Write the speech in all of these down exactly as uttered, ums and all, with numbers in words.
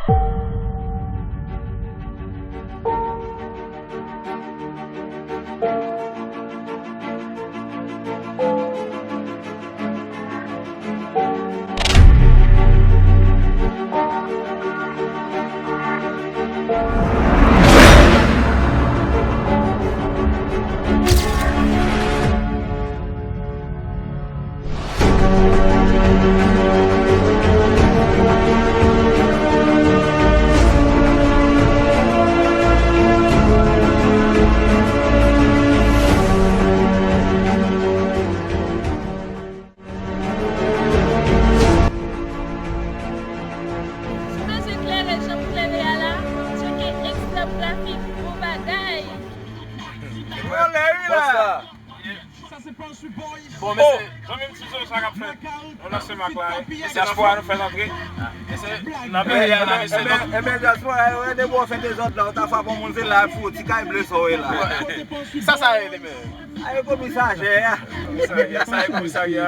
Si w bezwen klere jan m klere a la, tcheke Extrême Graphique, bon bagay. Vòlè wi la. Bon, mesye, zanmi m, ti zo sa k ap fèt. Nou lanse mak la, wi. Mesye, dyaspora nou fè l antre. Mesye, nan peyi a, nan mesye, nan... Ebyen, dyaspora, yo, depi w fè dezòd la, ou ta frape yon moun, se la pou ti kay ble sa w ye la. Sa, sa ye li menm. Aye komisarya. Komisarya, sa e komisarya.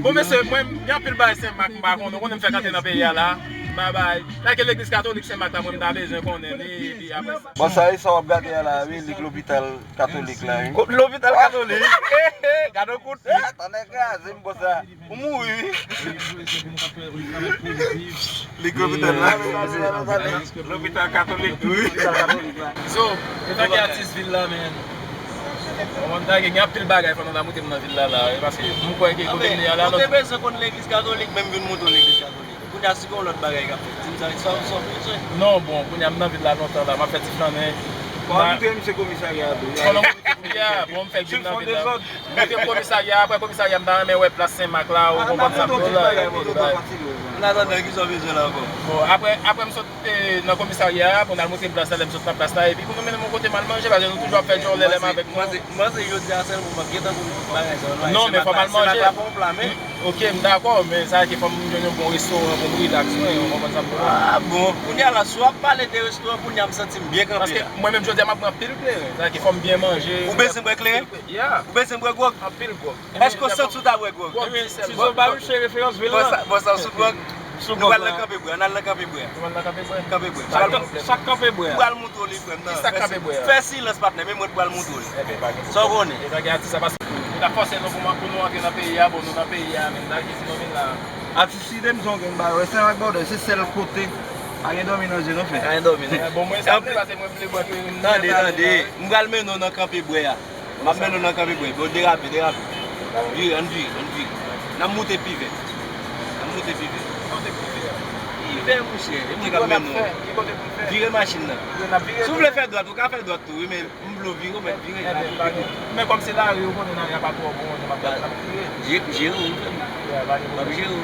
Bon, mesye, mwen, gen anpil bagay Senmak m pa konnen. Ou konnen m fèk antre nan peyi a la. Babay. Like legliz katolik Senmak la, mwen, m ta bezwen konnen li, epi apre sa. Bon, sa e sa w ap gade a la, wi, lik lopital katolik la, wi. Ko-, lopital katolik? Gade yon kout. Eh, tande kraze m, bon sa. Ou mouri, wi. Li kopital la. Lopital katolik. Wi. So, etanke atis vil la, men, mwen, m ta gen anpil bagay fò nou ta moute m nan vil la, la, wi, paske m kwè ke kote m ye a la, nou te bezwen konn legliz katolik, men m vin moute w legliz katolik. Kounye a, si gen yon lòt bagay k ap fèt, di m sa, sa, sa w bezwen. Non, bon, kounye a, m nan vil la lontan la, m ap fè ti flannen. Fò w montre misye komisarya a tou. Kounye a, bon, m fèk vin nan vil la. Montre m komisarya, apre komisarya, m ta renmen wè plas Senmak la, ou konprann sa m di w la. An atandan, kisa w bezwen la ankò? Bon, apre, apre m sot, eh, nan komisarya a, pou n al montre m plas la, lè m sot nan plas la, epi pou nou mennen m yon kote m al manje, paske nou toujou ap fè djòlè lè m avèk nou. M panse, m panse jodi a sèlman m ap gentan konn bagay sa yo. Non, men fò m al manje. Senmak la pa yon pla, men. Ok, m dakò, men sa vle di fò m jwenn yon bon restoran pou m rilaks mwen, ou konprann sa m di w la? Ah, bon, kounye a la, si w ap pale de restoran, kounye a m santi m byen kanpe la. Paske mwen menm jodi a m ap pran pil kleren, sa vle di fò m byen manje. Ou bezwen bwè kleren? Yeah. Ou bezwen bwè gwòg? Anpil gwòg. Èske w santi w ta bwè gwòg? Gwòg, ti zo ba misye referans vil la. Bon, sa, bon, sa sou gwòg. Nou pral nan kanpe bwè, ann al nan kanpe bwè. Nou pral nan kanpe bwè? Kanpe bwè. Chak, chak kanpe bwè. M pral montre w li, frè m, nan. Kisa k kanpe bwè a? Fè silans, patnè, men mwen pral montre w li. Ebyen, pa gen pwoblèm. Sa w konnen? E sa gen atis sa, paske yo ta fòse nou pou, pou nou antre nan peyi a, bon, nou nan peyi a, men la ki si nou vin la. Atis, si de m zon gen ba, wè, Senmak Bòdè, se sèl kote. Pa gen dòmi nan je nou fè. Pa gen dòmi, non. Bon, mwen, sa m vle, paske mwen vle bwè kleren. Tande, tande. M pral mennen w nan kanpe bwè a. M ap mennen w nan kanpe bwè. Bon, derape, derape. Vire, ann vire, ann vire. N ap moute Pivè. N ap moute Pivè. Pivè, monchè, e mwen k ap mennen w. Vire machin nan. Si w vle fè dwat, ou ka fè dwat tou, wi, men m vle w vire, ou mèt vire. Men kòm se lari, ou konnen lari a pa twò bon, nou p ap, n ap vire. Jere w, frè m. M ap jere w.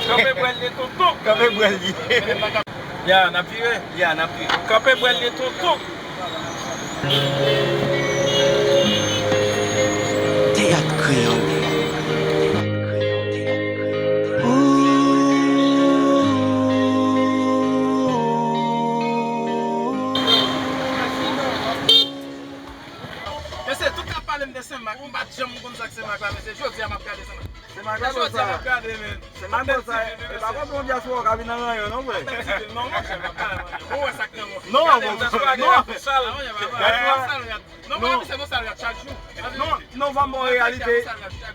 Kanpe bwè l ye, tonton. Kanpe bwè l ye. Ya, n ap vire. Ya, n ap vire. Kanpe bwè l ye, tonton. Teyat Kreyòl. Mesye, tout ap pale m de Senmak, m pa t janm konn sa k Senmak la, mesye, jodi a m ap gade Senmak. Senmak la, jodi a m ap gade, men. Senmak, bon, sa, e pa konn yon dyaspora w ka vin nan ranyon, non, frè. Non, monchè, m ap pale ranyon. Bon, wè sa k nan mwen. Non, non, non. Non, non, non, non, fò m ba w reyalite.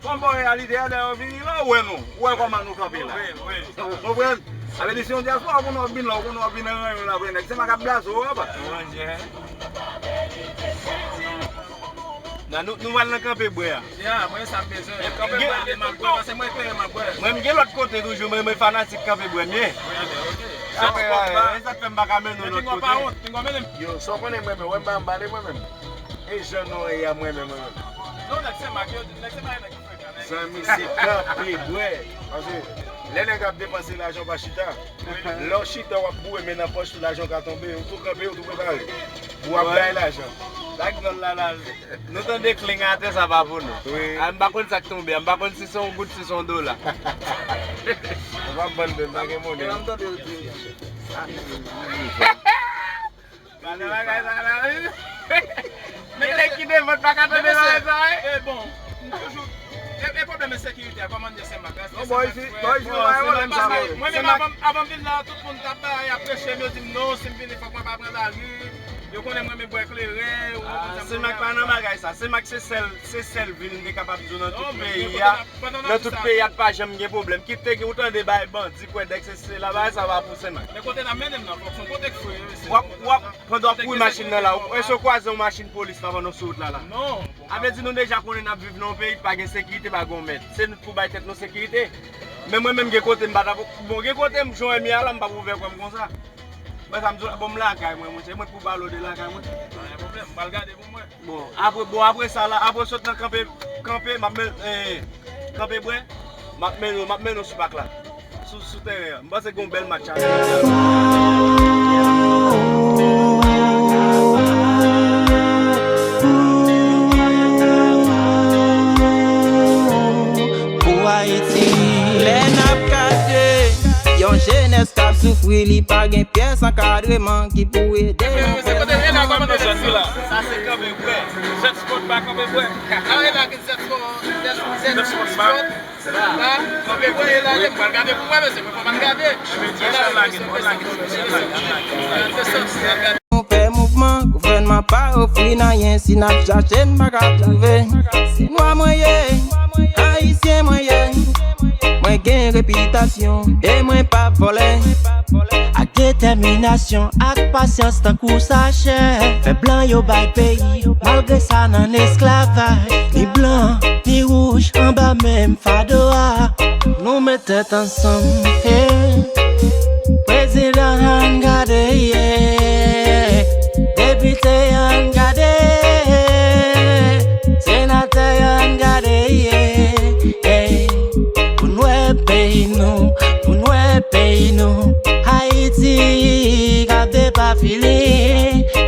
Fò m ba w reyalite a, lè yo vini la, ou wè nou. Ou wè kòman nou kanpe la. Ou konprann? Sa vle di, se yon dyaspora, ou konn w ap vin la, ou konn w ap vin nan ranyon la, vre nèg. Se pa k ap blaze w, papa. Nan, nou, nou pral nan kanpe bwè a. Ya, mwen sa m bezwen. Kanpe bwè a, m ap bwè, paske mwen kleren m ap bwè. Mwen, m gen lòt kote toujou, men mwen fanatik kanpe bwè m ye. Wi, men, ok. Sa, sa, sa fè m pa ka mennen w lòt kote. Yo, sa w konnen mwen menm, wè m pa anbale mwen menm. E jan nou ye a mwen menm, mwen menm. Non, nèg Senmak yo, nèg Senmak, nèg ki frekan, nèg. Zanmi, se kanpe bwè. Paske lè nèg ap depanse lajan, w pa chita. Lè w chita, w ap boure men nan pòch, lajan w ka tonbe, ou tou kanpe, ou tou prepare. Pou w ap bay lajan. Sa k nan l la, la, nou tande kling atè, sa pa pou nou. Wi. A, m pa konn sa k tonbe a, m pa konn si se yon goud, si se yon dola. Ou p ap bann de, pa gen monnen. Pale bagay sa la, wi. Men nèg ki devan pa ka tande bagay sa, wi. E bon, m toujou, E, e pwoblèm ensekirite a, kòman n ye Senmak la? Èske Senmak frè? Senmak pa bay. Mwen menm, avan, avan m vin la, tout moun t ap bay, ap preche m, yo di m non, si m vini, fòk mwen pa pran lari. Yo konnen m renmen bwè kleren, ou konprann sa m di la. Senmak pa nan bagay sa. Senmak se sèl, se sèl vil m te kapab di w nan tout peyi a. Nan tout peyi a, pa janm gen pwoblèm. Kit te gen, ou tande bay bandi, kwè dèk se, se la, bagay sa pa pou Senmak. Men kote n ap mennen m nan, fòk se yon kote k fre, mesye. W ap, w ap, pandan w ap woule machin nan la, èske w kwaze yon machin polis la pandan w sou wout la la? Non. A vle di nou deja konnen n ap viv nan yon peyi ki pa gen sekirite, pa gen yon mèt. Se nou k pou bay tèt nou sekirite. Men mwen menm gen kote m pa t ap, bon, gen kote m, jan w wè m ye a la, m p ap ouvè kò m konsa. Mwen sa m di w, bon, m lakay mwen, monchè, mwen pou pale w de lakay mwen. Pa gen pwoblèm, m pral gade pou mwen. Bon, apre, bon, apre sa la, apre sot nan kanpe, kanpe, m ap men, eh, kanpe bwè, m ap mennen w, m ap mennen w sou pak la. Sou, sou teren an. M panse gen yon bèl match a. Pou Ayiti. Lè n ap gade yon jenès k ap soufri, li pa gen pyès ankadreman ki pou ede yo. Sa se kanpe bwè. Zèt Sport pa kanpe bwè. Kanpe bwè la, kanpe bwè la, mwen pral gade pou mwen, mesye, mwen pral gade. Nou fè mouvman, gouvènman pa ofri n anyen, si n ap chache, n pa ka twouve. Se nwa mwen ye, ayisyen mwen ye, mwen gen repitasyon, e mwen p ap vòlè. Ak detèminasyon, ak pasyans, tankou sa chè. Fè blan yo bay peyi, malgre sa n an esklavaj. Ni blan, ni wouj, anba menm fado a. Nou met tèt ansanm, hey. Prezidan ann gade, yeah. Depite ann gade, senatè ann gade, yeah. Hey. Pou n wè peyi nou, pou n wè peyi nou. Ayiti k ap depafile.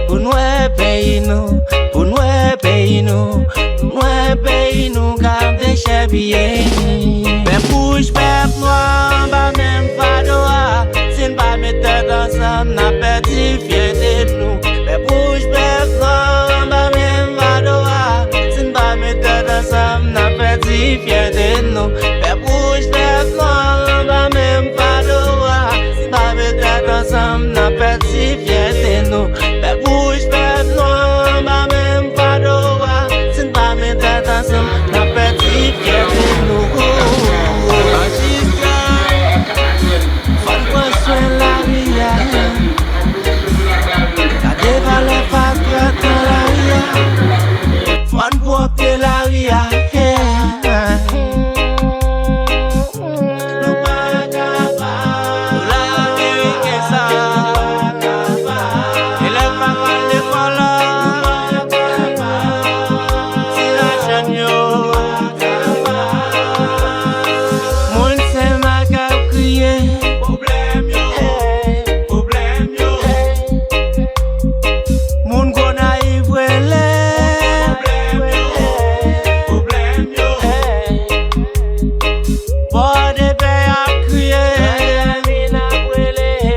Pou n wè peyi nou, pou n wè peyi nou, pou n wè peyi nou k ap dechèpiye. Pèp wouj, pèp nwa, anba menm fado a. Si n pa met tèt ansanm, n ap pèdi fyète nou. Pèp wouj, pèp nwa, anba menm fado a. Si n pa met tèt ansanm, n ap pèdi fyète nou. Pèp wouj, pèp nwa, anba menm fado a. Si n pa met tèt ansanm, n ap pèdi fyète nou. Pèp wouj, pèp nwa, anba menm fado a. Si n pa met tèt ansanm, n ap pèdi fyète nou. Majistra, fò n pran swen lari a. Gade valè fatra nan lari a. Fò n pwòpte lari a. Nou pa ka pa. Pou la ameriken sa. Elèv pa pral lekòl la. Ti lajèn yo. Moun Senmak ap kriye. Pwoblèm yo. Pwoblèm yo. Moun Gonayiv rele. Pwoblèm yo. Pwoblèm yo. Pòdepè ap kriye.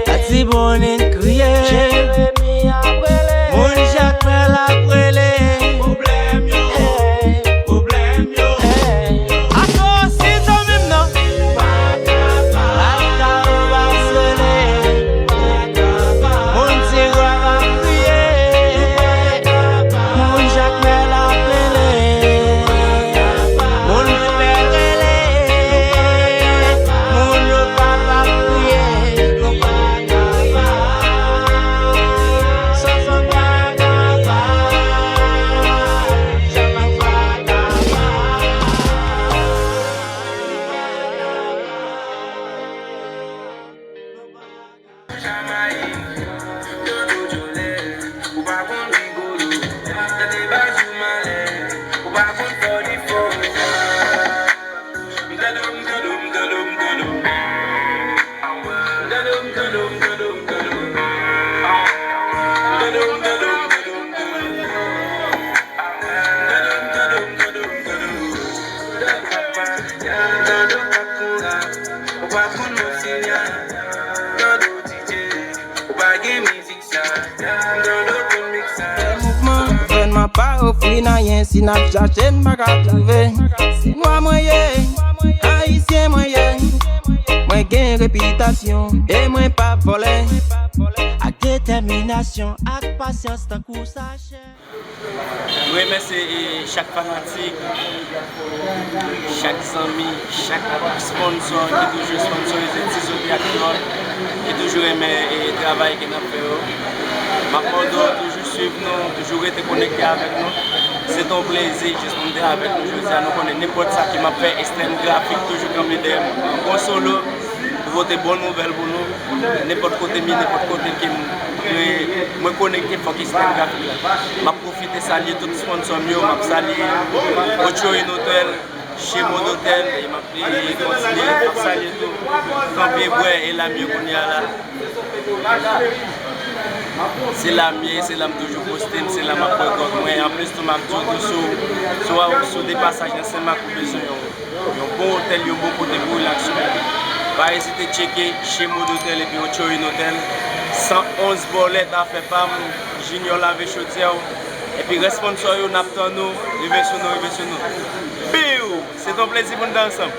Latibonit kriye. Jeremi ap rele. Moun Jakmèl ap rele. Pwoblèm yo. Pwoblèm yo. Atò, si to menm nan. Lakay ou pa sele. Moun Tigwav ap kriye. Moun Jakmèl ap rele. Moun Lopè rele. Moun Lopal ap kriye. Sa fè m pa ka pa. Sa fè m pa ka pa. Jamayik, Dodo Jolè, ou pa konn rigolo. Tande baz ou malè, ou pa konn fò li fò. M tande w, m tande w, m tande w, m tande w. M tande w, m tande w, m tande w, m tande w. M tande w, m tande w, m tande w, m tande w. M tande w, m tande w, m tande w, m tande w. M tande w, papa, m tande w, papa, m tande w, papa. Mouvman, gouvènman Pa ofri n anyen, si n ap chache n pa ka twouve. Se nwa mwen ye, ayisyen mwen ye. Mwen gen repitasyon e mwen pa vòlè. Ak detèminasyon, ak pasyans tankou sa chè. Mwen remèsye, e, chak fanatik, chak zanmi, chak sponsò ki toujou sponsorize Ti Zo Teyat Kreyòl, ki toujou renmen, e, travay ke n ap fè yo. M ap mande w toujou swiv nou, toujou rete konekte avèk nou. Se t on plezi jis pou n te avèk nou jodi a. Nou konnen nenpòt sa ke m ap fè, Extrême Graphique toujou kanpe dèyè m. Bon solo, pou pote bon nouvèl pou nou. Nenpòt kote m ye, nenpòt kote ke m, mwen, mwen konekte, fòk Extrême Graphique la. M ap pwofite salye tout sponsò m yo, m ap salye Ochoin Hotel, Chez Maud Hotel, e m ap, e, kontinye, m ap salye tou. Kanpe bwè, e la m ye kounye a la. Se la m ye, se la m toujou poste m, se la m ap bwè gwòg mwen. Anplis tou, m ap di w tou, si w, si w, si w de pasaj nan Senmak, ou bezwen yon, yon bon otèl, yon bon kote pou rilaks ou, pa ezite tcheke Chez Maud Hotel epi Ochoin Hotel. San onz Bòlèt, afè pa m, Junior lave chodyè w. Epi rès sponsò yo, n ap tann nou, rive sou nou, rive sou nou. Biw! Se t on plezi pou n te ansanm.